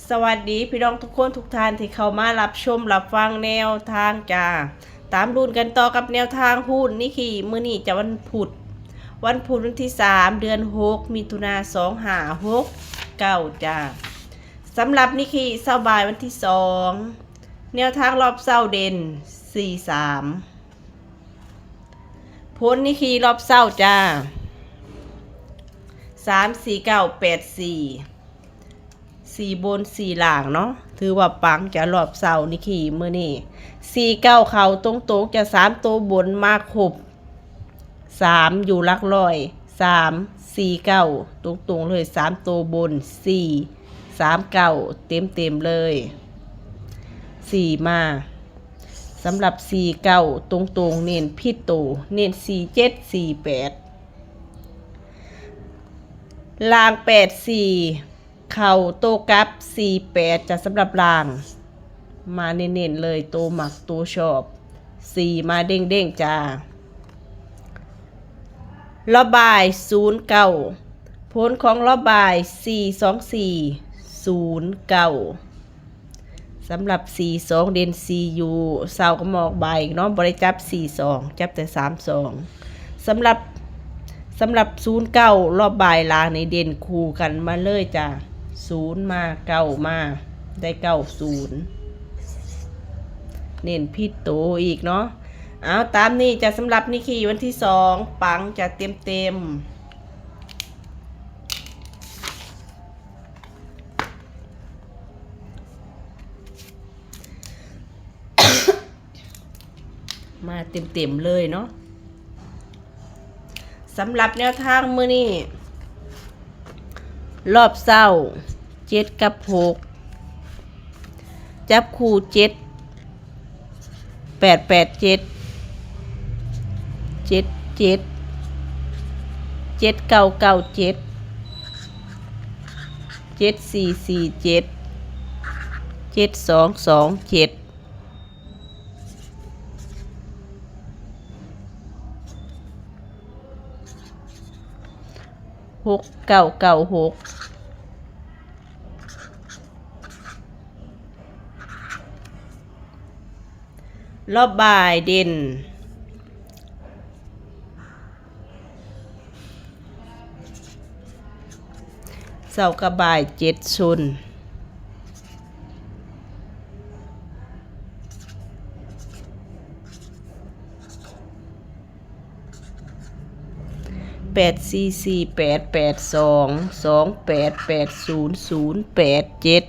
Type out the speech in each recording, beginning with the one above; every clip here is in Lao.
ສະຫວັດດີພີ່ນ້ອງທຸກຄົນທຸກທ່ານທີ່ເຂົ້າມາຮັບຊົມຮັບຟັງແນວທາງຈ້າ. ຕາມລຸ້ນກັນຕໍ່ກັບແນວທາງຫຸ້ນນິເຄອີ ມື້ນີ້ຈະວັນພຸດ, ວັນພຸດວັນທີສາມ ເດືອນຫົກ ມິຖຸນາ ສອງຫ້າຫົກເກົ້າ ຈ້າ. ສຳລັບນິເຄອີເຊົ້າບ່າຍວັນທີສອງ ແນວທາງລອບເຊົ້າເດັ່ນ ສີ່ສາມ ຜົນນິເຄອີລອບເຊົ້າຈ້າ ສາມ ສີ່ ເກົ້າ ແປດ ສີ່ ສີ່ບົນ ສີ່ລ່າງເນາະ. ຖືວ່າປັງຈ້າ ລອບເຊົ້ານິເຄອີມື້ນີ້ ສີ່ເກົ້າເຂົ້າຕົງໆ ຈະສາມໂຕບົນມາຄົບ ສາມຢູ່ຫຼັກຮ້ອຍ ສາມ ສີ່ ເກົ້າ ຕົງໆ ເລີຍ ສາມໂຕບົນ ສີ່ ສາມ ເກົ້າ ເຕັມໆ ເລີຍ ສີ່ມາ. ສຳລັບສີ່ເກົ້າຕົງໆ ເນັ້ນຜິດໂຕ ເນັ້ນສີ່ເຈັດ ສີ່ແປດ ລ່າງແປດສີ່ ເຂົ້າໂຕກັບສີ່ແປດ ຈ້າ. ສຳລັບລ່າງ ມາເນັ້ນໆ ເລີຍ ໂຕມັກໂຕຊອບ ສີ່ມາເດັ່ງໆ ຈ້າ. ລອບບ່າຍ ສູນເກົ້າ ຜົນຂອງລອບບ່າຍ ສີ່ສອງ ສີ່ ສູນເກົ້າ. ສຳລັບສີ່ສອງ ເດັ່ນສີ່ຢູ່ ເຊົ້າກໍມາອອກບ່າຍອີກເນາະ ບໍ່ໄດ້ຈັບສີ່ສອງ ຈັບແຕ່ສາມສອງ. ສຳລັບ ສຳລັບສູນເກົ້າ ລອບບ່າຍລ່າງນີ້ເດັ່ນຄູ່ກັນມາເລີຍຈ້າ ສູນມາ ເກົ້າມາ ໄດ້ເກົ້າສູນ ເນັ້ນຜິດໂຕອີກເນາະ. ເອົາ ຕາມນີ້ຈ້າ ສຳລັບນິເຄອີວັນທີສອງ ປັງຈ້າ ເຕັມໆ. ມາເຕັມໆ ເລີຍເນາະ. ສຳລັບແນວທາງມື້ນີ້ ລອບເຊົ້າ ເຈັດກັບຫົກ ຈັບຄູ່ ເຈັດ ແປດແປດເຈັດ ເຈັດເຈັດ ເຈັດເກົ້າເກົ້າເຈັດ ເຈັດສີ່ສີ່ເຈັດ ເຈັດສອງສອງເຈັດ ຫົກເກົ້າເກົ້າຫົກ. ລອບບ່າຍເດັ່ນ ເຊົ້າກັບບ່າຍ ເຈັດຊົນ ແປດສີ່ສີ່ແປດ ແປດສອງສອງແປດ ແປດສູນສູນແປດເຈັດ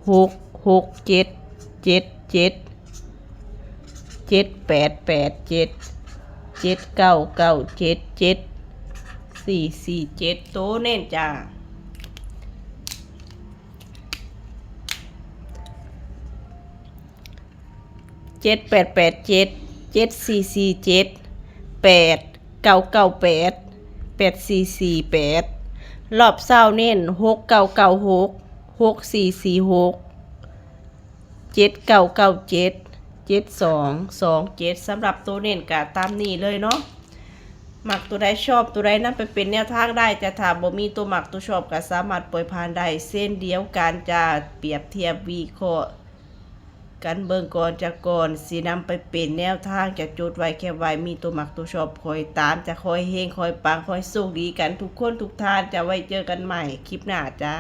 ຫົກຫົກເຈັດ ເຈັດເຈັດ ເຈັດແປດແປດເຈັດ ເຈັດເກົ້າເກົ້າເຈັດ ເຈັດສີ່ສີ່ເຈັດ ໂຕເນັ້ນຈ້າ. ເຈັດແປດແປດເຈັດ ເຈັດສີ່ສີ່ເຈັດ ແປດເກົ້າເກົ້າແປດ ແປດສີ່ສີ່ແປດ ລອບເຊົ້າເນັ້ນ ຫົກເກົ້າເກົ້າຫົກ ຫົກສີ່ສີ່ຫົກ ເຈັດເກົ້າເກົ້າເຈັດ ເຈັດສອງສອງເຈັດ ສຳລັບໂຕເນັ້ນກະຕາມນີ້ເລີຍເນາະ. ມັກໂຕໃດ ຊອບໂຕໃດ ນຳໄປເປັນແນວທາງໄດ້ ແຕ່ຖ້າບໍ່ມີໂຕມັກໂຕຊອບ ກໍສາມາດປ່ອຍຜ່ານໄດ້ເຊັ່ນດຽວກັນ. ຈະປຽບທຽບວິເຄາະກັນເບິ່ງກ່ອນ ຈາກກ່ອນຊິນຳໄປເປັນແນວທາງ ຈະຈົດໄວ້ແຄບໄວ້ ມີໂຕມັກໂຕຊອບ ຄອຍຕາມ ຈະຄອຍເຮງ ຄອຍປັງ ຄອຍໂຊກດີກັນທຸກຄົນທຸກທ່ານ. ຈະໄວ້ເຈີກັນໃໝ່ຄລິບໜ້າຈ້າ.